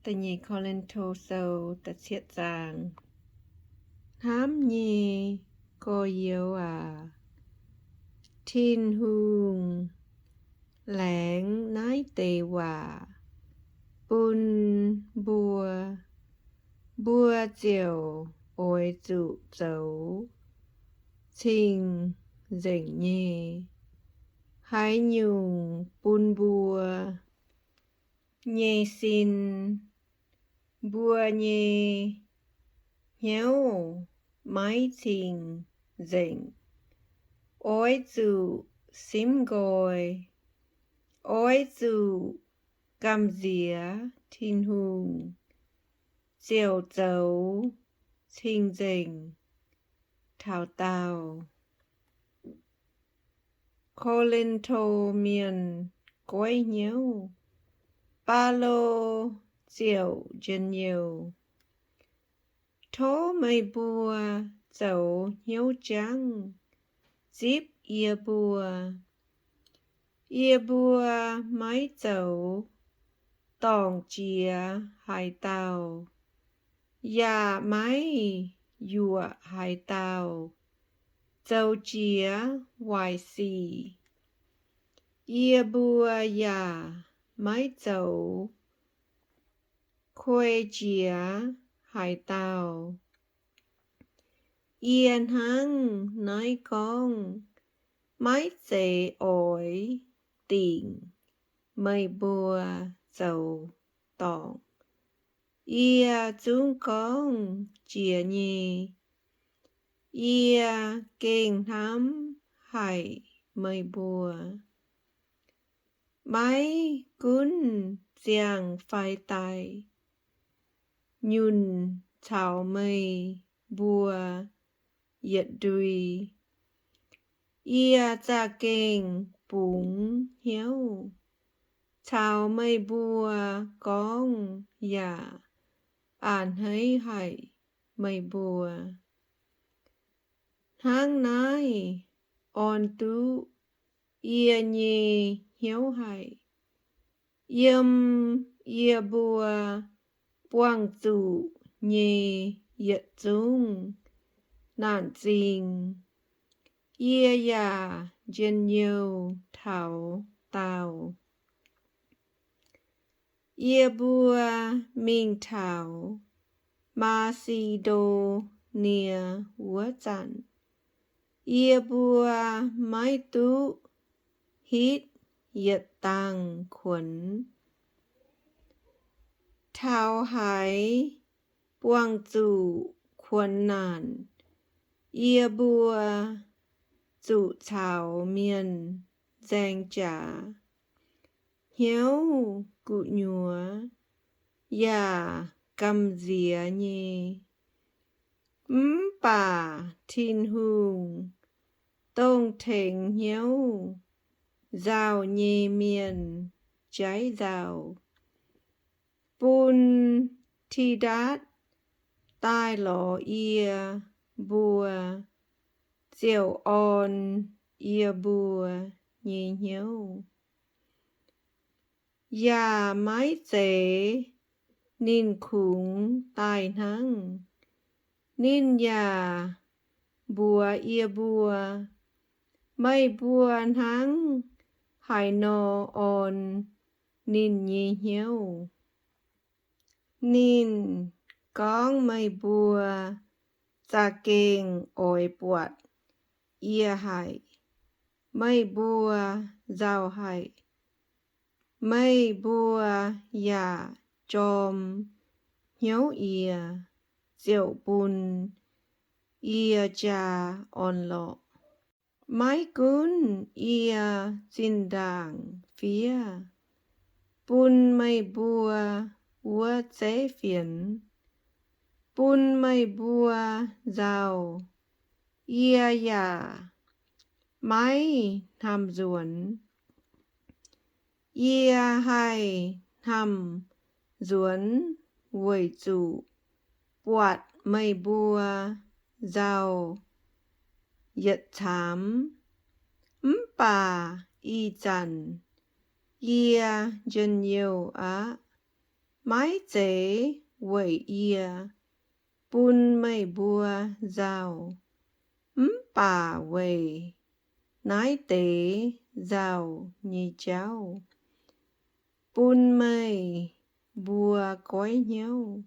Da'nyeic Ko^lin^to Sou da'cietv zaang. Hnamv nyei gorx-youz aac, Tin-Hungh laengz naaiv deix waac bun mbuo, mbuo ziouc oix zuqc zoux cing-nzengc nyei haaix nyungc bun mbuo nyei sin, mbuo nyei hnyouv maiv cing-nzengc. Oix zuqc simv nqoi, oix zuqc gamh nziex Tin-Hungh, ziouc zoux cing-nzengc taux daauh. Ko^lin^to Mienh goiv hnyouv, Baulo ziouc njien-youh. Tov meih mbuo zoux hnyouv jangv zipv yie mbuo. Yie mbuo maiv zoux dorngc jiex haaix dauh, yaac maiv yuoqc haaix dauh zoux jiex waaic sic. Yie mbuo yaac maiv zoux kuei jiex haaix dauh. Yie hnangv naaiv gorngv maiv zeiz oix dingc meih mbuo zoux dorngc. Yie zungv gorngv jiex nyei. Yie gengh hnamv haic meih mbuo, maiv gunv ziangh fai daic, nyunc caux meih mbuo yietc ndui. Yie za'gengh bungx hnyouv caux meih mbuo gorngv yaac a'hneiv haic meih mbuo. Hnangv naaiv orn duqv yie nyei hnyouv haic. Yiem yie mbuo buangh zuqc nyei yietc zungv naanc zingh, yie yaac njien-youh taux daauh. Yie mbuo mingh taux Maa^si^ndo^nie wuov zanc, yie mbuo maiv duqv hitv yietc dangh kuonx. Taux haaix buangh zuqc kuonx naanc, yie mbuo zuqc caux mienh nzaeng jaax, hnyouv gu'nyuoz yaac gamh nziex nyei. Mv baac Tin-Hungh, dongh tengx hnyouv nzauh nyei mienh, jaiv nzauh, bun Tidatv daaih lorz yie mbuo, ziouc orn yie mbuo nyei hnyouv. Yaac maiv zeiz ninh kungx daaih hnangv. Ninh yaac mbuox yie mbuo, meih mbuo hnangv haaix nor orn ninh nyei hnyouv. Ninh gorngv meih mbuo za'gengh oix buatc yie haic. Meih mbuo nzauh haic. Meih mbuo yaac jorm hnyouv yie, ziouc bun yie jaa orn-lorqc. Maiv gunv yie zinh ndaangc fiev bun meih mbuo wuov zeiv fienx, bun meih mbuo nzauh, yie yaac maiv hnamv nzuonx. Yie haih hnamv nzuonx weic zuqc buatc meih mbuo nzauh yietc caamx. Mv baac ih zanc yie njien-youh aqv. Maiv zeiz weic yie bun meih mbuo nzauh, mv baac weic naaiv deix nzauh nyei jauv, bun meih mbuo goiv hnyouv.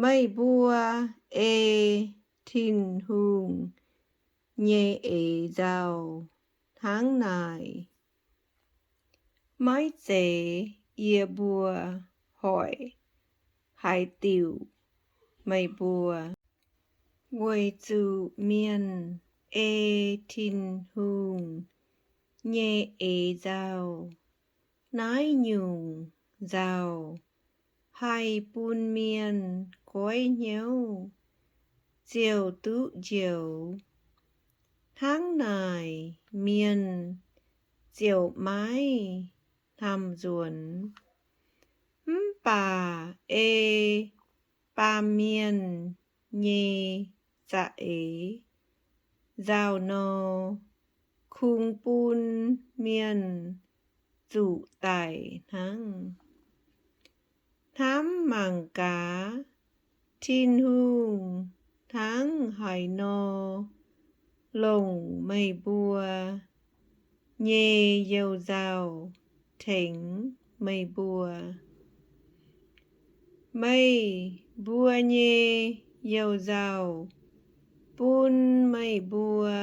Meih mbuo ei Tin-Hungh nyei eix nzauh hnangv naaic. Maiv zeiz yie mbuo hoic haaix diuc meih mbuo, weic zuqc mienh ei Tin-Hungh nyei eix nzauh. Naaiv nyungc nzauh haih bun mienh goiv hnyouv ziouc duqv njoux. Hnangv naaic mienh ziouc maiv hnamv nzuonx. Mv baac ei baamh mienh nyei za'eix nzauh nor, kungx bun mienh zuqc daic hnangv. Hnamv mangc gaax, Tin-Hungh hnangv haaix nor longc meih mbuo nyei youh nzauh tengx meih mbuo. Meih mbuo nyei youh nzauh bun meih mbuo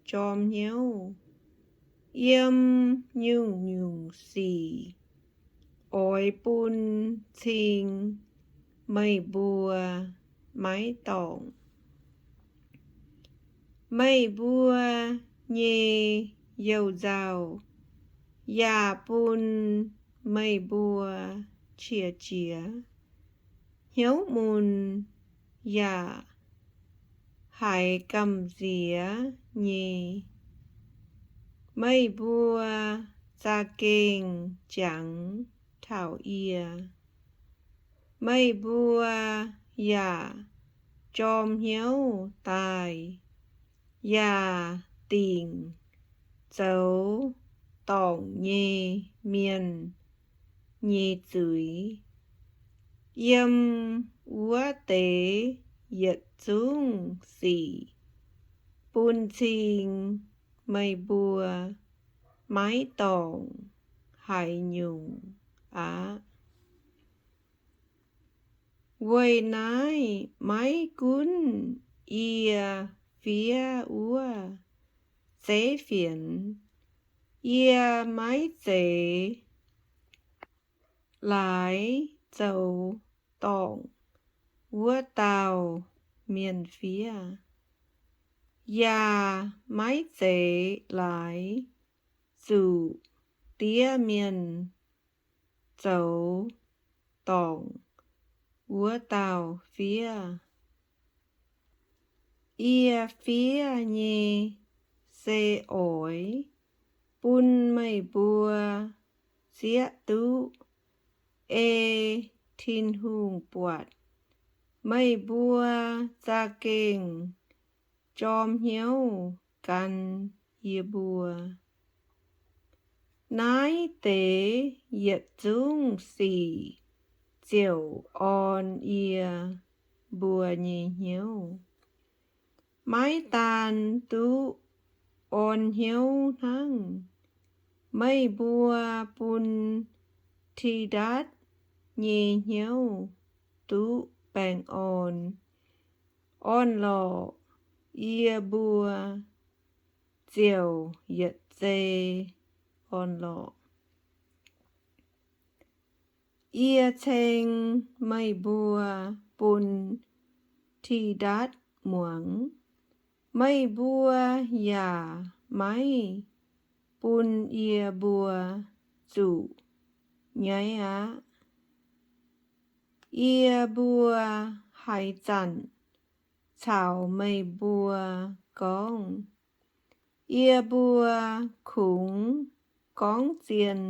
jorm hnyouv yiem nyungc-nyungc sic oix bun cing meih mbuo maiv dorngc. Meih mbuo nyei youh nzauh yaac bun meih mbuo qiex jiez, hnyouv mun yaac haiz gamh nziex nyei. Meih mbuo za'gengh jangx taux yie, meih mbuo yaac jorm hnyouv daaih yaac dingc zoux dorngc nyei mienh nyei zuiz. Yiem wuov deix yietc zungv sic bun cing meih mbuo maiv dorngc haaix nyungc aqv. Weic naaiv maiv gunv yie fiev wuov zeiv fienx, yie maiv zeiz laaix zoux dorngc wuov dauh mienh fiev, yaac maiv zeiz laaix zuqc diev mienh zoux dorngc wuov dauh fiev. Yie fiev nyei se oix bun meih mbuo zieqv duqv ei Tin-Hungh buatc meih mbuo za'gengh jorm hnyouv gan yie mbuo. Naaiv deix yietc zungv sic ziouc orn yie mbuo nyei hnyouv. Maiv daan duqv orn hnyouv hnangv, meih mbuo bun Tidatv nyei hnyouv duqv baengh orn. Orn-lorqc, yie mbuo ziouc yietc zei orn-lorqc. Yie ceng meih mbuo bun Tidatv muangx. Meih mbuo yaac maiv bun yie mbuo zuqc nyaiv aqv. Yie mbuo haaix zanc caux meih mbuo gorngv, yie mbuo kungx gorngv zien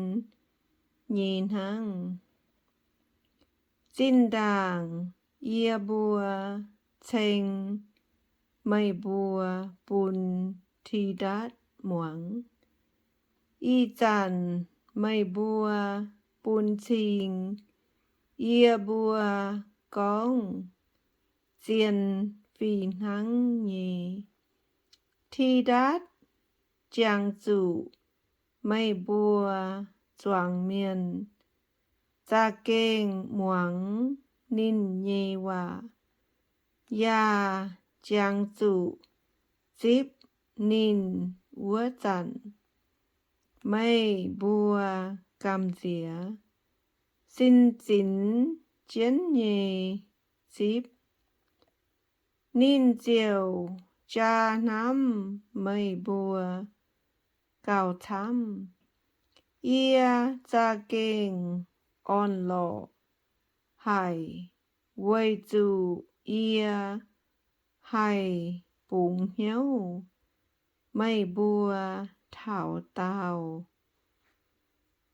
nyei hnangv. Zinh ndaangc yie mbuo ceng meih mbuo bun Tidatv muangx. Ih zanc meih mbuo bun cing yie mbuo gorngv zien fih hnangv nyei. Tidatv jangx zuqc meih mbuo zuangx mienh za'gengh muangx ninh nyei waac, yaac jangx zuqc zipv ninh wuov zanc, meih mbuo gamh nziex. Sin zinx jienv nyei zipv, ninh ziouc jaa hnamv meih mbuo gauh camv. Yie za'gengh orn-lorqc haic, weic zuqc yie haih bungx hnyouv meih mbuo taux daauh.